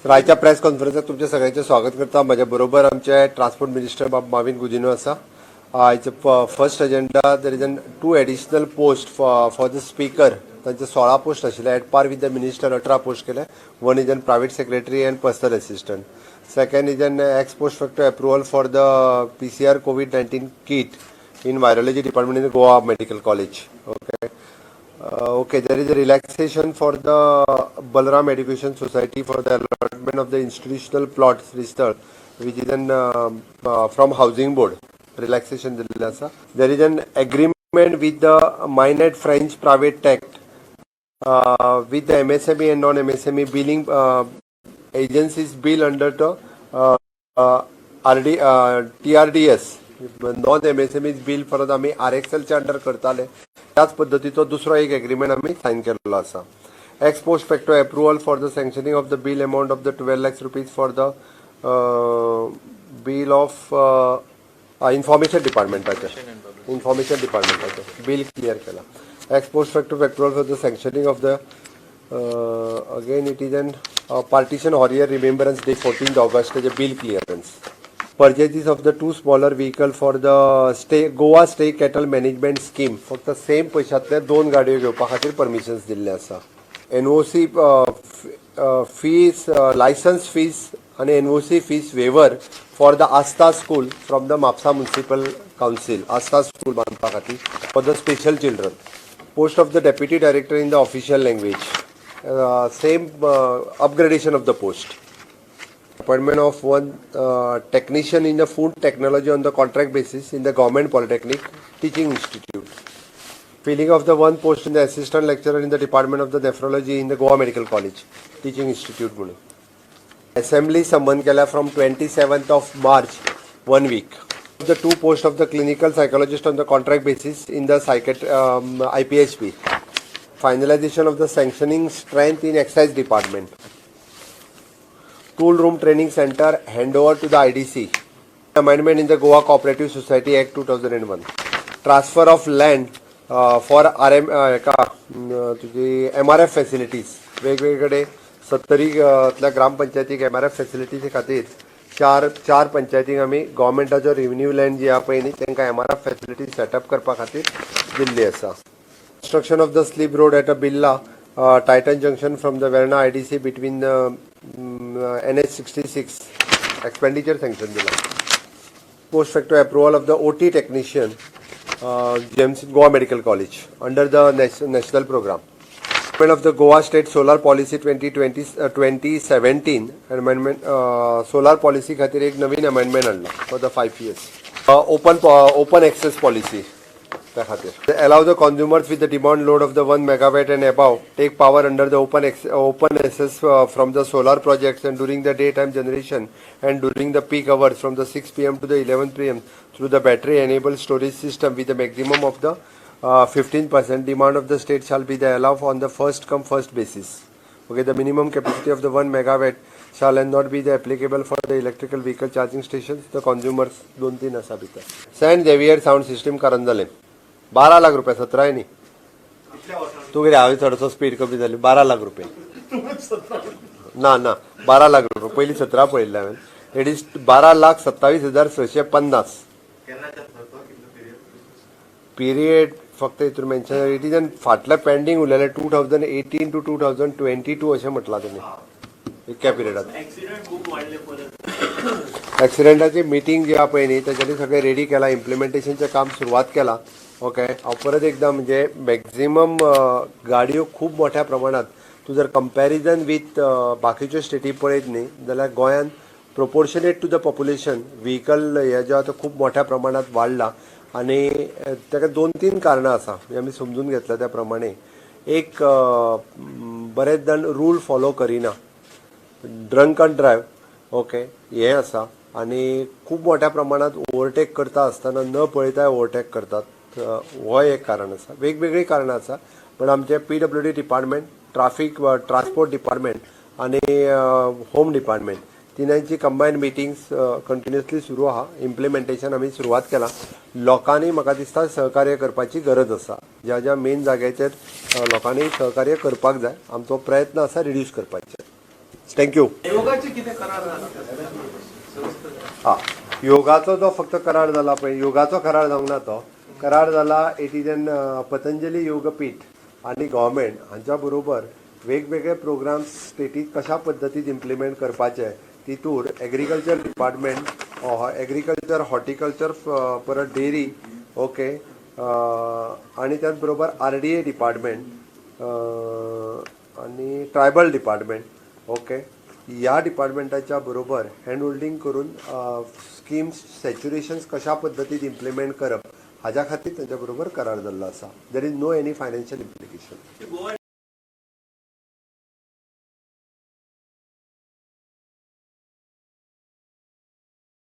तर आयच्या प्रेस कॉन्फरन्साक तुमच्या सगळ्यांचें स्वागत करता. म्हज्या बरोबर आमचे ट्रान्सपोर्ट मिनिस्टर बाब माविन गुदिन्हो आसा. आयचो first agenda, there is an two additional post for the speaker. तांचे 16 पोस्ट आशिल्ले, at par with the minister 18 post केले. One is an private secretary and personal assistant. Second is an ex post facto approval for the PCR COVID-19 kit in virology department in Goa Medical College. Okay, there is a relaxation for the Balaram Education Society for the allotment of the institutional plots registered, which is an from Housing Board. Relaxation दिलेलं आसा. There is an agreement with the Minet French Private Tech with the MSME and non-MSME billing agencies bill under the RD TRDS. Non MSME bill परत आमी आरएक्सएलच्या under करताले, त्याच पद्दतीचो दुसरो एक agreement आमी सायन केल्लो आसा. Ex post facto approval for the sanctioning of the bill amount of the ₹12 lakhs for the bill of information डिपार्टमेंटाचे, information डिपार्टमेंटाचे bill clear केला. Ex post facto approval for the sanctioning of the, again it is an Partition Warrior Remembrance Day, 14 August तेजे bill clearance. Purchases of the two smaller vehicle for the stay Goa State Cattle Management Scheme. फक्त same पयशांतले दोन गाडयो घेवपा खातीर permissions दिल्ले आसा. NOC fees, licence fees आनी NOC fees waiver for the Aastha School from the Mapusa Municipal Council. Aastha school बांदपा खातीर for the special children. Post of the deputy director in the official language, same upgradation of the post. Appointment of one technician in the food technology on the contract basis in the Government Polytechnic Teaching Institute. Filling of the one post in the assistant lecturer in the Department of the Nephrology in the Goa Medical College Teaching Institute म्हणून. Assembly summon केल्या from 27th of March, one week. The two post of the clinical psychologist on the contract basis in the IPHP. Finalization of the sanctioning strength in excise department. Tool room training center handover to the IDC. Amendment in the Goa Cooperative Society Act 2001. Transfer of land for RM हेका तुजी MRF facilities. वेगवेगळे सत्तरी तल्या ग्रामपंचायतीक MRF facilities खातीर चार चार पंचायतींक आमी गव्हर्मेंटाचो revenue land जी आहा पळय न्ही, तांकां एमआरएफ फॅसिलिटी सेटअप करपा खातीर दिल्ली आसा. Construction of the slip road at a Birla Titan Junction from the Verna IDC between NH 66, expenditure sanction दिला. Post facto approval of the OT technician, GMC Goa Medical College under the national program. Amendment of the Goa State Solar Policy 2020, 2017 amendment, solar policy खातीर एक नवीन amendment हाडला for the 5 years. Open access policy त्या खातीर. Allow the consumers with the demand load of the 1 megawatt and above take power under the open access from the solar projects and during the daytime generation and during the peak hours from the 6 p.m. to the 11 p.m. through the battery enabled storage system with the maximum of the 15% demand of the state shall be the allowed on the first come first basis. Okay, the minimum capacity of the 1 megawatt shall and not be the applicable for the electrical vehicle charging stations. The consumers दोन तीन आसा भितर. Saint Xavier sound system Caranzalem 12 lakh रुपये, 17 न्ही. तूं कितें, हांवें चडसो स्पीड कमी जाली. 12 लाख रुपये ना ना, 12 लाख रुपये. पयलीं 17 पळयल्ले हांवें. It is 12,27,650. Period फक्त हितून मेन्शन, it is an फाटले पेंडींग उरलेले 2018 to 2022 अशें म्हटलां तुमी इतक्या पिरियडात. ऍक्सिडेंट खूप वाढले परत. ऍक्सिडेंटाची मिटींग जी आहा पळय न्ही, तेच्यानी सगळें रेडी केलां, इम्प्लिमेंटेशनचें काम सुरवात केलां. ओके, हांव परत एकदां, म्हणजे मॅक्झिमम गाडयो खूब मोठ्या प्रमाणात, तूं जर कंपॅरिजन वीथ बाकीच्यो स्टेटी पळयत न्ही जाल्यार गोंयान proportionate to the population vehicle हे जे आतां खूब मोठ्या प्रमाणात वाडला आनी ताका दोन तीन कारणां आसा. म्हणजे आमी समजून घेतल्या त्या प्रमाणे एक, बरेच जाण रूल फॉलो करिना, ड्रंक अँड ड्रायव्ह, ओके, हें आसा आनी खूब मोठ्या प्रमाणात ओवरटेक करता आसतना न पळयताय ओवरटेक करतात, हो एक कारण आसा. वेगवेगळीं कारणां आसा, पण आमचे PWD department, traffic, transport department आनी होम डिपार्टमेंट तिनांची कंबायन मिटिंग्स कंटिन्युअसली सुरू आहा. इम्प्लिमेंटेशन आमी सुरवात केलां. लोकांनी म्हाका दिसता सहकार्य करपाची गरज आसा. ज्या ज्या मेन जाग्याचेर लोकांनी सहकार्य करपाक जाय. आमचो प्रयत्न आसा रिड्यूस करपाचे. Thank you. योगाचे कितें करार जाला? हा, योगाचो जो फक्त करार जाला पळय, योगाचो करार जावंक ना. तो करार जाला, it is an Patanjali Yogpeeth आनी गव्हर्मेंट हांच्या बरोबर वेगवेगळे प्रोग्राम्स स्टेटीत कशा पद्दतीन इम्प्लिमेंट करपाचे, तितूर एग्रीकल्चर डिपार्टमेंट, एग्रीकल्चर, हॉर्टिकल्चर, परत डेअरी, ओके, आनी त्याच बरोबर आरडीए डिपार्टमेंट आनी ट्रायबल डिपार्टमेंट, ओके, ह्या डिपार्टमेंटाच्या बरोबर हँड होल्डिंग करून स्किम्स सॅच्युरेशन्स कशा पद्दतीन इम्प्लिमेंट करप हाज्या खातीर तांच्या बरोबर करार जाल्लो आसा. There is no any financial implication. Goa